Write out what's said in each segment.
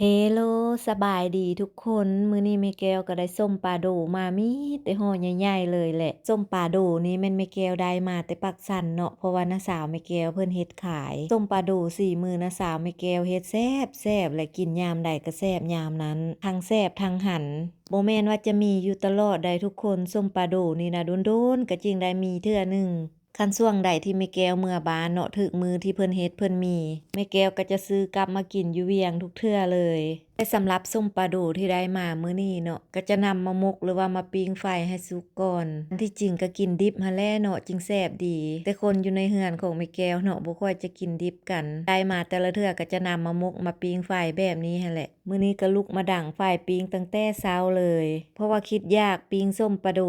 ເຮໂລ ສະບາຍດີທຸກຄົນ. ມື້ນີ້ແມ່ແກ້ວກໍໄດ້ສົ້ມປາໂດມາ ມີແຕ່ຫໍ່ໃຫຍ່ໆເລີຍແຫຼະ. ສົ້ມປາໂດນີ້ແມ່ນແມ່ແກ້ວໄດ້ມາແຕ່ປາກຊັນເນາະ ເພາະວ່ານ້າສາວແມ່ແກ້ວເພິ່ນເຮັດຂາຍ. ສົ້ມປາໂດສີມືນ້າສາວແມ່ແກ້ວເຮັດແຊບໆ ແລະ ກິນຍາມໃດກໍແຊບຍາມນັ້ນ ທັງແຊບທັງຫັນ. ບໍ່ແມ່ນວ່າຈະມີຢູ່ຕະຫຼອດໃດ໋ທຸກຄົນ, ສົ້ມປາໂດນີ້ນະ ດົນໆກໍຈຶ່ງໄດ້ມີເທື່ອໜຶ່ງ. ຄັນຊ່ວງໃດທີ່ແມ່ແກ້ວເມືອບ້ານເນາະ ຖືກມື້ທີ່ເພິ່ນເຮັດເພິ່ນມີ ແມ່ແກ້ວກໍຈະຊື້ກັບມາກິນຢູ່ວຽງທຸກເທື່ອເລີຍ. ແຕ່ສຳລັບສົ້ມປາໂດທີ່ໄດ້ມາມື້ນີ້ເນາະ ກໍຈະນຳມາໝົກ ຫຼືວ່າມາປີ້ງໄຟໃຫ້ສຸກກ່ອນ. ອັນທີ່ຈິງກໍກິນດິບຫັ້ນແຫຼະເນາະ ຈຶ່ງແຊບດີ. ແຕ່ຄົນຢູ່ໃນເຮືອນຂອງແມ່ແກ້ວເນາະ ບໍ່ຄ່ອຍຈະກິນດິບກັນ. ໄດ້ມາແຕ່ລະເທື່ອກໍຈະນຳມາໝົກມາປີ້ງໄຟແບບນີ້ຫັ້ນແຫຼະ. ມື້ນີ້ກໍລຸກມາດັງໄຟປີ້ງຕັ້ງແຕ່ເຊົ້າເລີຍ ເພາະວ່າຄິດຢາກປີ້ງສົ້ມປາໂດ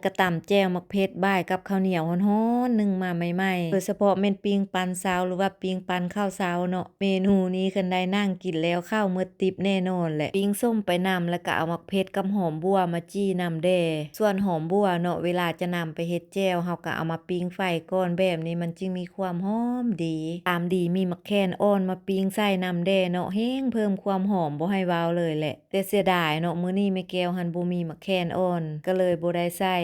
ກະຕຳແຈ່ວໝາກເຜັດ ບາຍກັບເຂົ້າໜຽວຮ້ອນໆ ໜຶ້ງມາໃໝ່ໆ ໂດຍສະເພາະແມ່ນປີ້ງປັນເຊົ້າ ຫຼືວ່າປີ້ງປັນເຂົ້າເຊົ້າເນາະ. ເມນູນີ້ຄັນໄດ້ນັ່ງກິນແລ້ວ ເຂົ້າໝົດຕິບແນ່ນອນແຫຼະ. ປີ້ງສົ້ມໄປນຳ ແລ້ວກະເອົາໝາກເຜັດກັບຫອມບົ່ວມາຈີ່ນຳແດ່. ສ່ວນຫອມບົ່ວເນາະ ເວລາຈະນຳໄປເຮັດແຈ່ວ ເຮົາກະເອົາມາປີ້ງໄຟກ່ອນ ແບບນີ້ມັນຈຶ່ງມີຄວາມຫອມດີ. ຕາມດີມີໝາກແຂ່ນອ່ອນມາປີ້ງໃສ່ນຳແດ່ເນາະ ແຮ່ງເພີ່ມຄວາມຫອມບໍ່ໃຫ້ເວົ້າເລີຍແຫຼະ. ແຕ່ເສຍດາຍເນາະ ມື້ນີ້ແມ່ແກ້ວຫັ້ນບໍ່ມີໝາກແຂ່ນອ່ອນ ກໍເລີຍບໍ່ໄດ້ໃສ່.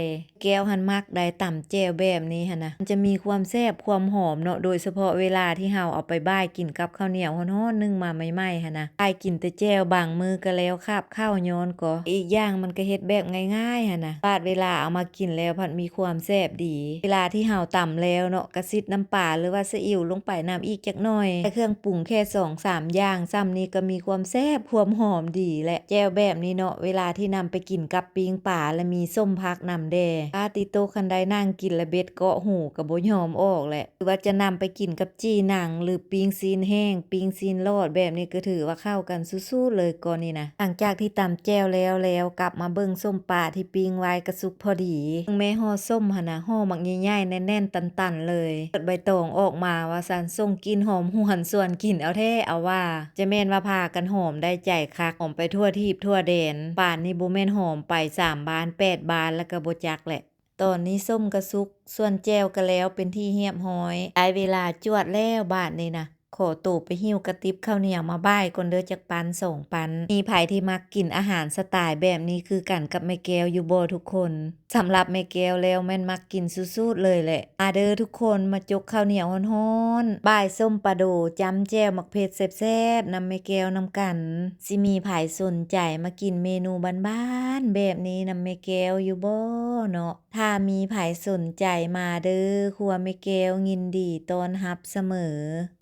ແກ້ວຫັ້ນມັກໄດ໋ ຕຳແຈ່ວແບບນີ້ຫັ້ນນະ ມັນຈະມີຄວາມແຊບຄວາມຫອມເນາະ ໂດຍສະເພາະເວລາທີ່ເຮົາເອົາໄປບາຍກິນກັບເຂົ້າໜຽວຮ້ອນໆ ໜຶ້ງມາໃໝ່ໆຫັ້ນນະ. ບາຍກິນແຕ່ແຈ່ວ ບາງມື້ກໍແລ້ວຄາບເຂົ້າຍ້ອນກໍ ອີກຢ່າງມັນກໍເຮັດແບບງ່າຍໆຫັ້ນນະ ບາດເວລາເອົາມາກິນແລ້ວພັດມີຄວາມແຊບດີ. ເວລາທີ່ເຮົາຕຳແລ້ວເນາະ ກະຊິດນ້ຳປາ ຫຼືວ່າຊີອິ້ວລົງໄປນຳອີກຈັກໜ່ອຍ ໃສ່ເຄື່ອງປຸງແຄ່ສອງສາມຢ່າງ ສ່ຳນີ້ກໍມີຄວາມແຊບຄວາມຫອມດີແຫຼະ. ແຈ່ວແບບນີ້ເນາະ ເວລາທີ່ນຳໄປກິນກັບປີ້ງປາ ແລະ ມີສົ້ມຜັກນຳແດ່ ປາຕິໂຕ ຄັນໄດ້ນັ່ງກິນລະເບັດເກາະຫູກໍບໍ່ຍອມອອກແຫຼະ. ຫຼືວ່າຈະນຳໄປກິນກັບຈີ່ໜັງ ຫຼື ປີ້ງຊີ້ນແຫ້ງ ປີ້ງຊີ້ນຫຼອດ ແບບນີ້ກໍຖືວ່າເຂົ້າກັນສຸດໆເລີຍກ່ອນນີ້ນະ. ຫຼັງຈາກທີ່ຕຳແຈ່ວແລ້ວ ແລ້ວກັບມາເບິ່ງສົ້ມປາທີ່ປີ້ງໄວ້ກໍສຸກພໍດີ. ເບິ່ງແມ່ຫໍ່ສົ້ມຫັ້ນນະ ຫໍ່ບັກໃຫຍ່ໆ ແໜ້ນໆ ຕັນໆເລີຍ. ເປີດໃບຕອງອອກມາວ່າຊັ້ນ ສົ່ງກິ່ນຫອມຫວນຊວນກິນເອົາແທ້ເອົາວ່າ. ຈະແມ່ນວ່າພາກັນຫອມໄດ້ໃຈຄັກ ຫອມໄປທົ່ວທີບທົ່ວແດນ. ປານນີ້ບໍ່ແມ່ນຫອມໄປສາມບ້ານແປດບ້ານແລ້ວກໍບໍ່ຈັກແຫຼະ. ຕອນນີ້ສົ້ມກະສຸກ ສ່ວນແຈ່ວກະແລ້ວເປັນທີ່ຮຽບຮ້ອຍ. ໄດ້ເວລາຈວດແລ້ວບາດນີ້ນະ. ຂໍໂຕໄປຫິ້ວກະຕິບເຂົ້າໜຽວມາບາຍກ່ອນເດີ ຈັກປັ້ນສອງປັ້ນ. ມີໃຜທີ່ມັກກິນອາຫານສະຕາຍແບບນີ້ຄືກັນກັບແມ່ແກ້ວຢູ່ບໍ່ທຸກຄົນ? ສຳລັບແມ່ແກ້ວແລ້ວແມ່ນມັກກິນສຸດໆເລີຍແຫຼະ. ມາເດີທຸກຄົນ ມາຈົກເຂົ້າໜຽວຮ້ອນໆ ບາຍສົ້ມປາໂດ ຈ້ຳແຈ່ວໝາກເຜັດແຊບໆ ນຳແມ່ແກ້ວນຳກັນ. ຊິມີໃຜສົນໃຈມາກິນເມນູບ້ານໆແບບນີ້ນຳແມ່ແກ້ວຢູ່ບໍ່ເນາະ? ຖ້າມີໃຜສົນໃຈມາເດີ ຄົວແມ່ແກ້ວຍິນດີຕ້ອນຮັບສະເໝີ.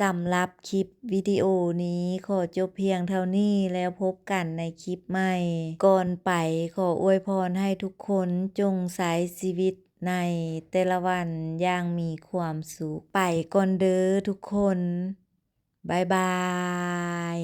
ສຳລັບຄລິບວິດີໂອນີ້ຂໍຈົບພຽງເທົ່ານີ້ ແລ້ວພົບກັນໃນຄລິບໃໝ່. ກ່ອນໄປ ຂໍອວຍພອນໃຫ້ທຸກຄົນຈົ່ງໃຊ້ຊີວິດໃນແຕ່ລະວັນຢ່າງມີຄວາມສຸກ. ໄປກ່ອນເດີທຸກຄົນ. ບາຍບາຍ.